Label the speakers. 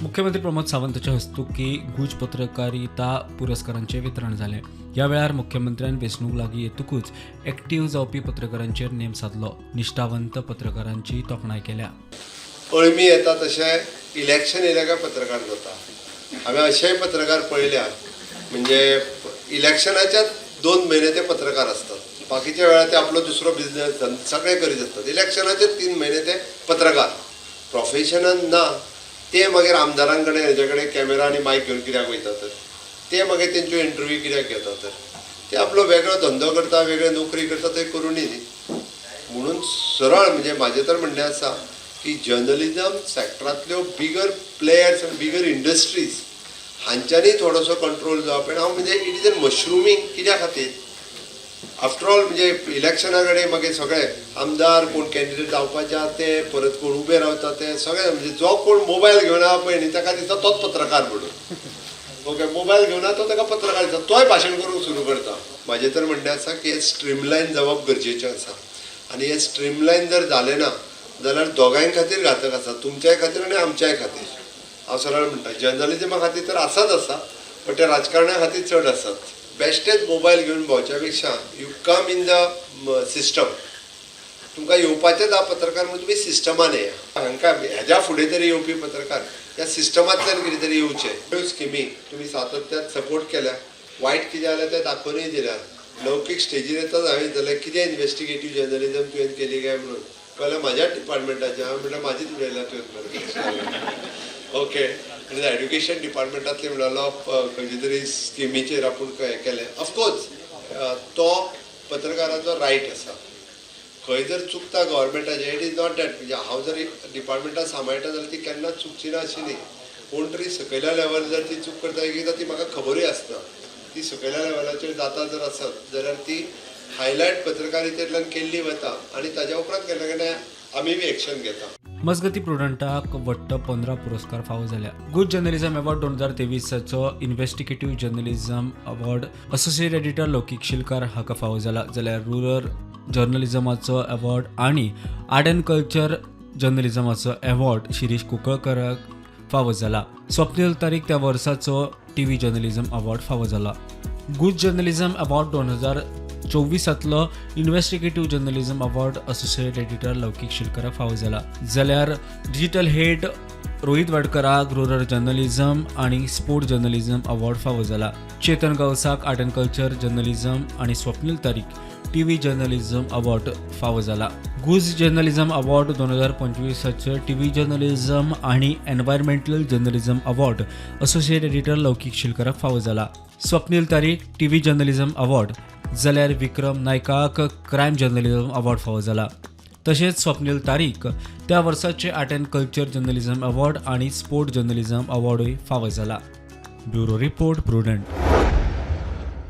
Speaker 1: मुख्यमंत्री प्रमोद सावंताच्या हस्तुकी गुज पत्रकारिता पुरस्कारांचें वितरण जालें. ह्या वेळार मुख्यमंत्र्यान वेंचणूक लागीं येतकूच एक्टीव जावपी पत्रकारांचेर नेम सादलो. निश्ठावंत पत्रकारांची तोखणाय केल्या.
Speaker 2: अळमी येता तशें इलेक्शन येयलें काय पत्रकार जाता. हांवें अशेय पत्रकार पळयल्या, म्हणजे इलेक्शनाच्या 2 म्हयने ते पत्रकार आसतात, बाकीच्या वेळार ते आपलो दुसरो बिजनेस सगळें करीत आसतात. इलेक्शनाचे 3 म्हयने ते पत्रकार प्रोफेशनान ना. ते मागीर आमदारां कडेन, हेजे कडेन कॅमेरा आनी मायक घेवन कित्याक वयता तर? ते मागीर तेंच्यो इंटरव्यू कित्याक घेता तर? ते आपलो वेगळो धंदो करता, वेगळे नोकरी करता, ते करूनय न्ही. म्हणून सरळ म्हणजे म्हाजें तर म्हणणें आसा की जर्नलिजम सॅक्टरांतल्यो बिगर प्लेयर्स आनी बिगर इंडस्ट्रीज हांच्यांनी थोडोसो कंट्रोल जावप. आनी हांव म्हणजे it is an mushrooming कित्या खातीर? आफ्टर ऑल म्हणजे इलेक्शना कडेन मागीर सगळे आमदार कोण कॅन्डिडेट जावपाचे आहा ते, परत कोण उबे रावता ते सगळे, म्हणजे जो कोण मोबायल घेवन आहा पळय न्ही, ताका दिसता तोच पत्रकार म्हणून. ओके, मोबायल घेवन आहा तो, ताका पत्रकार दिसता, तोय भाशण करूंक सुरू करता. म्हाजें तर म्हणणें आसा की हें स्ट्रीमलायन जावप गरजेचें आसा आनी हें स्ट्रीमलायन जर जालें ना जाल्यार दोगांय खातीर घातक आसा, तुमच्याय खातीर आनी आमच्याय खातीर. हांव सरळ म्हणटा, जर्नलिजमा खातीर तर आसाच आसा, पण ते राजकारण्या खातीर चड आसात. बेश्टेच मोबायल घेवन भोंवच्या पेक्षा you come in the system. तुमकां येवपाचेच आहा पत्रकार म्हणून तुमी सिस्टमान येया. हांकां हेज्या फुडें तरी येवपी पत्रकार ह्या सिस्टमांतल्यान कितें तरी येवचें. ह्यो स्किमी तुमी सातत्यान सपोर्ट केल्या. वायट कितें जाल्यार तें दाखोवनूय दिल्या. लौकीक स्टेजीर येताच हांवें जाल्यार कितें इन्वेस्टिगेटीव जर्नलिजम तुवें केली काय म्हणून कळ्ळें. म्हाज्याच डिपार्टमेंटाचें. हांवें म्हणल्यार म्हाजीच उडयल्या तुवें बरें. ओके, आनी एड्युकेशन डिपार्टमेंटांतले म्हणलो खंयचे तरी स्किमीचेर आपूण हें केलें. ऑफकोर्स तो पत्रकाराचो रायट आसा. खंय जर चुकता गव्हर्मेंटाचें, it is not that म्हणजे हांव जर डिपार्टमेंटान सांबाळटा जाल्यार ती केन्नाच चुकची ना अशी न्ही. कोण तरी सकयल्या लेवल जर ती चूक करता, एकदां ती म्हाका खबरूय आसना. ती सकयल्या लेवलाचेर जाता जर आसत जाल्यार ती हायलायट पत्रकारितेंतल्यान केल्ली वता आनी ताज्या उपरांत केन्ना केन्ना आमी बी एक्शन घेता.
Speaker 1: मजगती, प्रुडंटाक वट्ट 15 पुरस्कार फावो जाल्या. गुड जर्नलिझम अवॉर्ड 2023चो investigative journalism award associate editor Loukik Shilkar हाका फावो जाला, जाल्यार रुरल जर्नलिझमाचो अवॉर्ड आनी आर्ट अँड कल्चर जर्नलिझमाचो अवॉर्ड शिरीष कुंकळकराक फावो जाला. स्वप्नील तारीक त्या वर्साचो टीव्ही जर्नलिझम अवॉर्ड फावो जाला. गुड जर्नलिझम अवॉर्ड 2024तांतलो investigative journalism award associate editor Loukik शिलकराक फावो जाला, जाल्यार डिजिटल हेड रोहित वाडकराक रुरल जर्नलिझम आनी स्पोर्ट जर्नलिझम अवॉर्ड फावो जाला. चेतन गवसाक आर्ट अँड कल्चर जर्नलिझम आनी Swapnil Tarik TV journalism award फावो जाला. गुज जर्नलिझम अवॉर्ड 2025चो टीव्ही जर्नलिझम आनी environmental journalism award associate editor Loukik शिलकराक फावो जाला. Swapnil Tarik TV journalism award, जाल्यार विक्रम नायकाक क्रायम जर्नलिझम अवॉर्ड फावो जाला. तशेंच स्वप्नील तारीक त्या वर्साचे art and culture journalism award आनी स्पोर्ट जर्नलिझम अवॉर्डूय फावो जाला. Bureau report, prudent.